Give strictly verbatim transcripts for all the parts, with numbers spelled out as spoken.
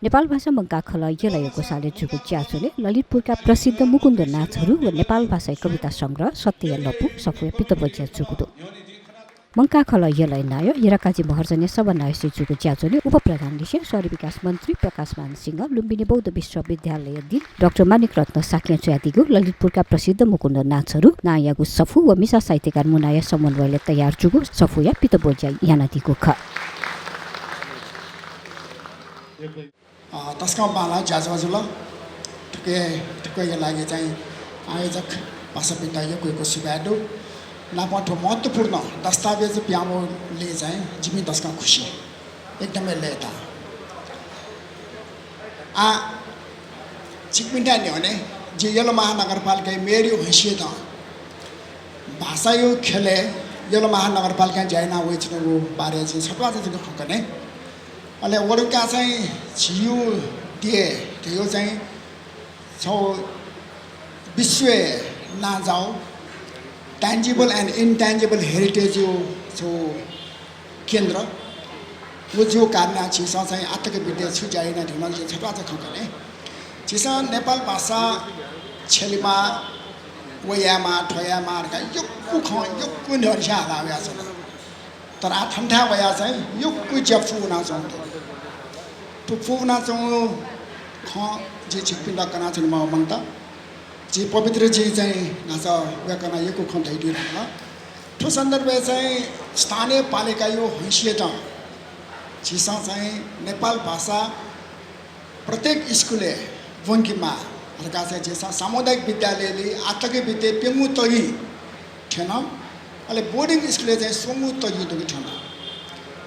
नेपालभाषा मंकाः खलः यलया ग्वसालय् जूगु ज्याझ्वलय् ललितपुरका प्रसिद्ध मुकुन्द नाचहरू व नेपालभाषाया कविता संग्रह सत्यया लँपु सफूया पितब्वज्या जूगु दु। मंकाः खलः यलया नायः हिराकाजी महर्जनया सभानायःसय् जूगु ज्याझ्वलय् उपप्रधान लिसें शहरी विकास मन्त्री प्रकाशमान सिंह, लुम्बिनी बौद्ध विश्वविद्यालयया डिन डाक्टर माणिक रत्न शाक्यं च्वयादीगु ललितपुरका प्रसिद्ध मुकुन्द नाचहरू नांयागु सफू व मिसा साहित्यकार मुनाया समन्वयलय् तयार जूगु सफूया पितब्वज्या यानादीगु खः। अ, तसकं बांलाः ज्याझ्वः जुल। थुके, थुकेया लागि चाहिँ आयोजक पासापिन्त यक्व यक्व सुभाय् दु। नापं थ्व महत्त्वपूर्ण दस्तावेज पिहां वःगुलिं चाहिँ जिमि तसकं खुसी। एकदमै लय्ताः। आ, छिकपिन्थाय् न्ह्यःने जि यल महानगरपालिकाया मेयरया हैसियतं भाषाया ख्यलय् यल महानगरपालिकां ज्या याना वइच्वनागु बारे जिं छत्वाःचा जक खँ कने। अले वरुका चाहिँ झीयु देय् धयो चाहिँ छौ विश्वय् नांजाउ tangible and intangible heritage यु छौ केन्द्र। व जू कारणं झीसं चाहिँ आतक बिते छु ज्या याना धुन जिं छत्वाःचा खँ कने। झीसं नेपाल भाषा छ्यलेमा, वयामा, थ्वयामा धकाः यक्व खँ, यक्व न्ह्यःने हाला वयाच्वन। तर आः थन्थाय् वयाः चाहिँ यक्व ज्या पूवनाच्वंगु दु। थ्व पूवनाच्वंगु खँ जिं छिकपिन्त कनाच्वनेमाः मन्त। जि पवित्रजी चाहिँ न्हाचः वय्कलं यक्व खँ धयादी धुंकल। थ्व सन्दर्भय् चाहिँ स्थानीय पालिकाया हैसियतं झीसं चाहिँ नेपाल भाषा प्रत्येक स्कुलय् ब्वंकेमाः धकाः चाहिँ झीसं सामुदायिक विद्यालयलय् आतक बिते प्यंगू तगिं थ्यन, अले बोर्डिङ स्कुलय् चाहिँ स्वंगू तगिं दुगु थ्यन।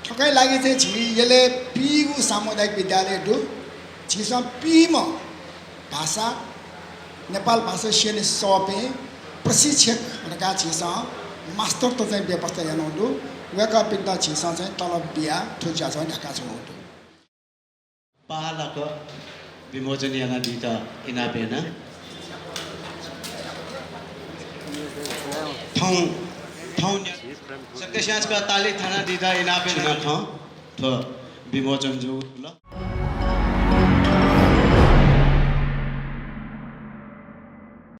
थुकिया लागि चाहिँ झी यलय् पीगू सामुदायिक विद्यालय दु। झीसं पीम्ह भाषा, नेपाल भाषा स्यने सःपिं प्रशिक्षक धकाः झीसं मास्टरत चाहिँ व्यवस्था यानागु दु। वय्कःपिन्त झीसं चाहिँ तलब बियाः थ्व ज्याझ्वः न्ह्याकाच्वनागु दु। पाहालाक विमोचन यानादीत इनाप याना। थौं, थौं न्या-, सकसियां छकः ताली थानादीत इनाप याना। थौं, थ्व विमोचन जूगु ल।